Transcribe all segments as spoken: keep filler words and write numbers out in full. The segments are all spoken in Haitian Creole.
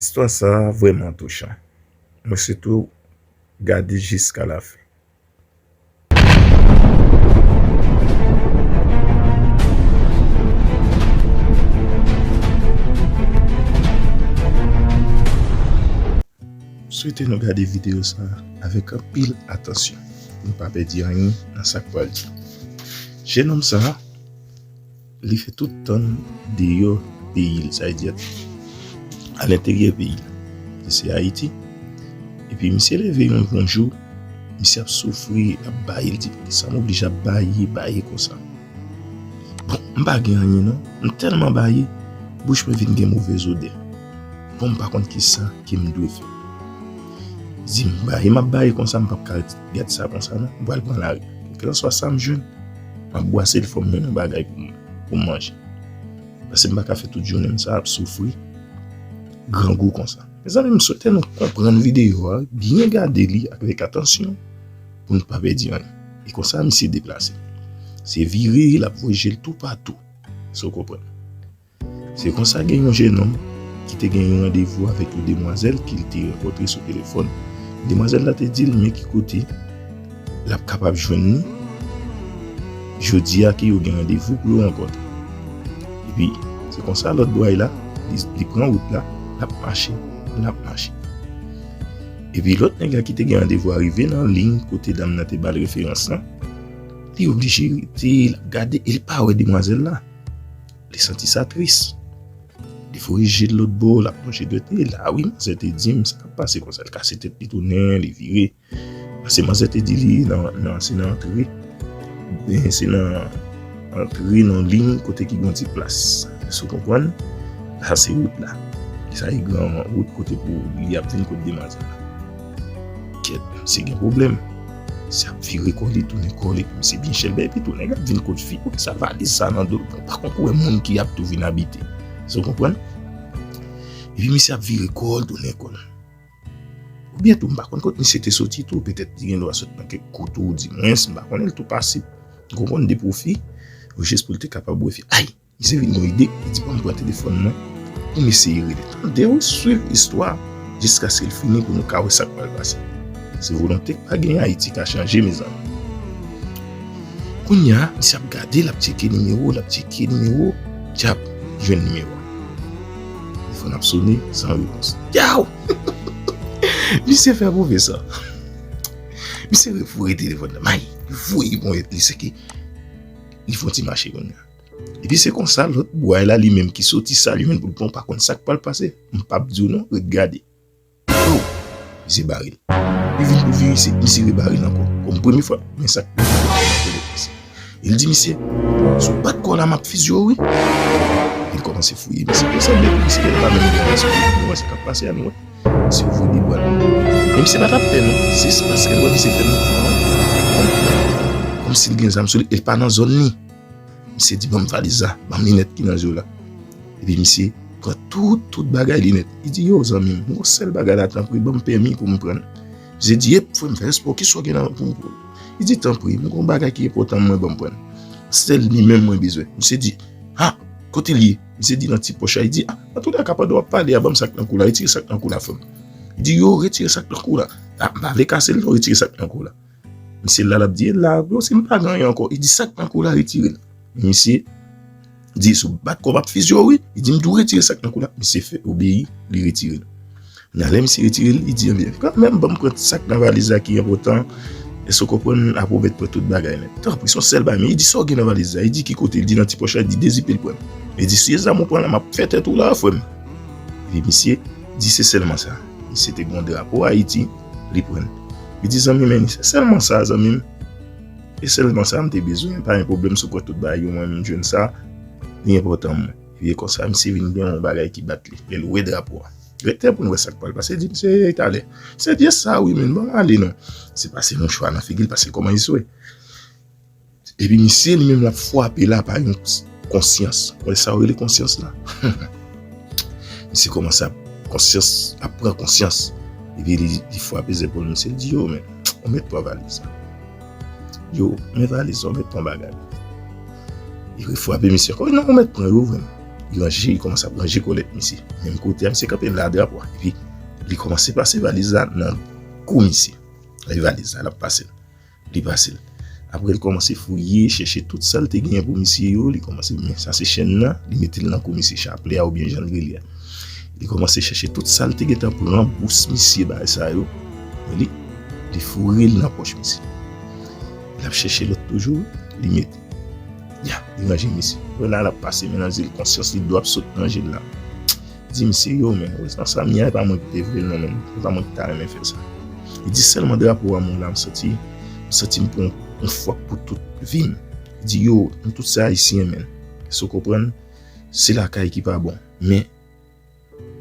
Istwa sa a vrèman touchan. Mwen swete w gade jiska lafen. Swete nou gade videyo sa a avèk anpil atansyon pou nou pa pèdi anyen nan sa k pral di. Jennonm sa a, li fè tout tan l deyò peyi l, sa vle di alenteryè peyi l, ki se Ayiti. Epi misye leve yon bon jou, misye ap soufri, ap baye, l di, "Poukisa m oblije ap baye, baye konsa? Bon, m pa gen anyen non, m tèlman baye, bouch mwen vin gen movèz odè. Bon, m pa konn kisa ke m dwe fè." Li di, "M baye, m ap baye konsa, m p ap ka gade sa konsa non, m pral pran lari. Kèlkanswa sa m jwenn, m ap bwase l, fò m jwenn yon bagay pou m, pou m manje. Paske m pa ka fè tout jounen m sa ap soufri grangou konsa." Mezanmi, m swete nou konprann videyo a, byen gade li avèk atansyon pou nou pa pèdi anyen. E konsa, misye deplase. Se vire, l ap voye je l toupatou. Si w konprann. Se konsa, gen yon jennonm ki te gen yon randevou avèk yon demwazèl ke l te rankontre sou telefòn. Demwazèl la te di l men ki kote l ap kapab jwenn li jodi a, ke yo gen randevou pou yo rankontre. Epi, se konsa lòt bway la, li, li pran wout la, l ap mache, l ap mache. Epi lòt nèg la ki te gen randevou a rive nan liy kote dam nan te ba l referans lan, li oblije rete, l ap gade, e l pa wè demwazèl la. Li santi sa tris. Li voye je l lòt bò, l ap lonje dwèt li. La wi, manzè te di m sa k ap pase konsa. L kase tèt li tounen, li vire. Paske manzè te di li nan, nan, se nan antre. Ben, se nan antre nan liy kote ki gon ti plas. Èske w konprann? La se wout la. Sa e gran wout kote pou li ap vin kot demwazèl la. Kèt, misye gen pwoblèm. Misye ap vire kò li, tounen kò li, misye byen chèlbè, epi tou nèg ap vin kot fi. Poukisa valiz sa nan do l? Bon, pa konn ki moun ki ap tou vin abite. Èske w konprann? Epi misye ap vire kò l, tounen kò l. Oubyen tou, m pa konn kot misye te soti tou, petèt li gen dwa sot nan kèk kote, ou di mwens, m pa konnen, l tou pase, ou konprann, de pwofi, ou jis pou l te kapab wè fi. Ay! Misye vin gon ide, li di, "Ban m pran telefòn mwen pou m eseye rele." Tande wi, swiv istwa jiskaske l fini pou nou ka wè sa k pral pase. Se volonte k pa gen, Ayiti ka chanje, mezanmi. Kounye a, misye ap gade, l ap tcheke nimewo, l ap tcheke nimewo, tchap, jwenn nimewo a. Telefòn ap sone, san repons. Yow! Misye fè move sa. Misye refoure telefòn nan. May, voye ponyèt li, se ke li fè yon ti mache kounye a. Epi se konsa, lòt bway la, li menm ki soti sa, li menm pou l pran, pa konn sa k pral pase. M p ap di w non, ret gade. Oh! Misye bare l. Li vin pou vire, se misye rebare l ankò. Kòm premye fwa, men sa k pase. E l di misye, "Si w bat kò w la, m ap fizye w, wi." Epi l kòmanse fouye misye. Li sanble pou misye genlè pa menm gen respè. Nou wè sa k ap pase a, nou wè. Misye ouvri de bra l. Men misye pa t ap pè, non. Se jis paske l wè misye fè mouvman an. Kòmsi l gen zam sou li, e l pa nan zòn li. Misye di, "Ban m valiz la, ban m linèt ki nan je w la." Epi misye pran tout, tout bagay li nèt. Li di, "Yo, zanmi m, m gon sèl bagay la, tanpri, ban m pèmi pou m pran l." Misye di, "Ep, frè m, fè espò, kisa w gen nan pou m pran l?" Li di, "Tanpri, m gon bagay ki enpòtan mwen, ban m pran l. Sèl li menm mwen bezwen." Misye di, "A, kote l ye?" Misye di, "Nan ti pòch la." Li di, "A, antoulèka, pandan w ap pale a, ban m sa k nan kou la, retire sa k nan kou la, frè m." Li di, "Yo, retire sa k nan kou la." "A, m pa vle kase l non, retire sa k nan kou la." Misye la, l ap di, "E la, bro, si m pa gen anyen ankò." Li di, "Sa k nan kou la, retire l." Misye di, "Si w bat kò w, m ap fizye w, wi." Li di, "M di w retire sa k nan kou la." Misye fè obeyi, li retire l. Nan lè misye retire l, li di, "Ebyen, kanmenm, ban m pran sa k nan valiz la ki enpòtan. Èske w konprann? Apre w mèt pran tout bagay nèt. Tanpri, se yon sèl bagay." Men li di, "Sa w gen nan valiz la?" Li di, "Ki kote?" Li di, "Nan ti pòch la." Li di, "Dezipe l, pran l." Li di, "Si se zam ou pran la, m ap fè tèt ou la, frè m." Epi misye di, "Se sèlman sa." Misye te gen yon drapo Ayiti, li pran l. Li di, "Zanmi m, se sèlman sa, zanmi m. Se sèlman sa m te bezwen. Pa gen pwoblèm si w pran tout bagay yo, mwen menm, m jwenn sa, li enpòtan mwen." Epi e konsa, misye vin gen yon bagay ki bat li. Lè l wè drapo a. Rete pou n wè sa k pral pase. Di, "Misye, talè." Misye di, "E sa, wi, men ban m ale, non." Misye pase mouchwa nan figi l, paske l kòmanse swe. Epi misye, li menm, l ap frape la pa yon konsyans. Ou wè sa yo rele konsyans la? Misye kòmanse ap, konsyans, ap pran konsyans. Epi li, li frape zepòl misye, li di, "Yo, men, ou mèt pran valiz la. Yo, men valiz la, ou mèt pran bagay." Li refrape misye ankò, "Non, ou mèt pran yo, vrèman." Li ranje, li kòmanse ap ranje kòlèt misye. Menm kote a, misye kanpe la drapo a. Epi, li kòmanse pase valiz la nan kou misye. Li valiz la, l ap pase l. Li pase l. Apre, li kòmanse fouye, chèche tout sa l te genyen pou misye yo. Li kòmanse, men sa se chèn nan, li mete l nan kou misye, chaplè a oubyen jan l rele a. Li kòmanse chèche tout sa l te gentan pran bous misye, bagay sa yo. Men li, li foure l nan pòch misye. L ap chèche lòt toujou, li mete. Ya, li ranje misye. Wè la, l ap pase men nan zye l, konsyans li dlo ap sot nan je l la. Di misye, yo, men, wè nan sa m ye a, e pa mwen ki te vle l non, men, e pa mwen ki ta renmen fè sa. Li di sèlman drapo a mwen la, m santi, m santi m pran yon fwòk pou tout vi m. Li di, yo, nou tout se Ayisyen, men. Èske w konprann? Se lakay ki pa bon. Men,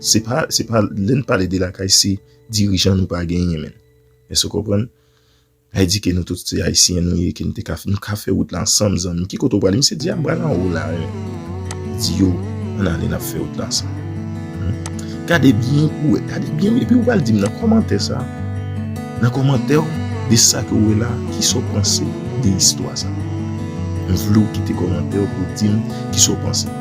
se pa, se pa, lè n pale de lakay, se dirijan nou pa genyen, men. Èske w konprann? Sa vle di ke nou tout se Ayisyen nou ye, ke nou te ka, nou ka fè wout la ansanm, zanmi. Ki kote w prale? Misye di, a, m pral anwo la, men. Li di, yo, ann ale, n ap fè wout la ansanm. Hmm. Gade byen pou w wè, gade byen, epi w pral di m nan kòmantè sa, nan kòmantè w, de sa ke w wè la, kisa w panse de istwa sa. M vle w kite kòmantè w pou w di m kisa w panse.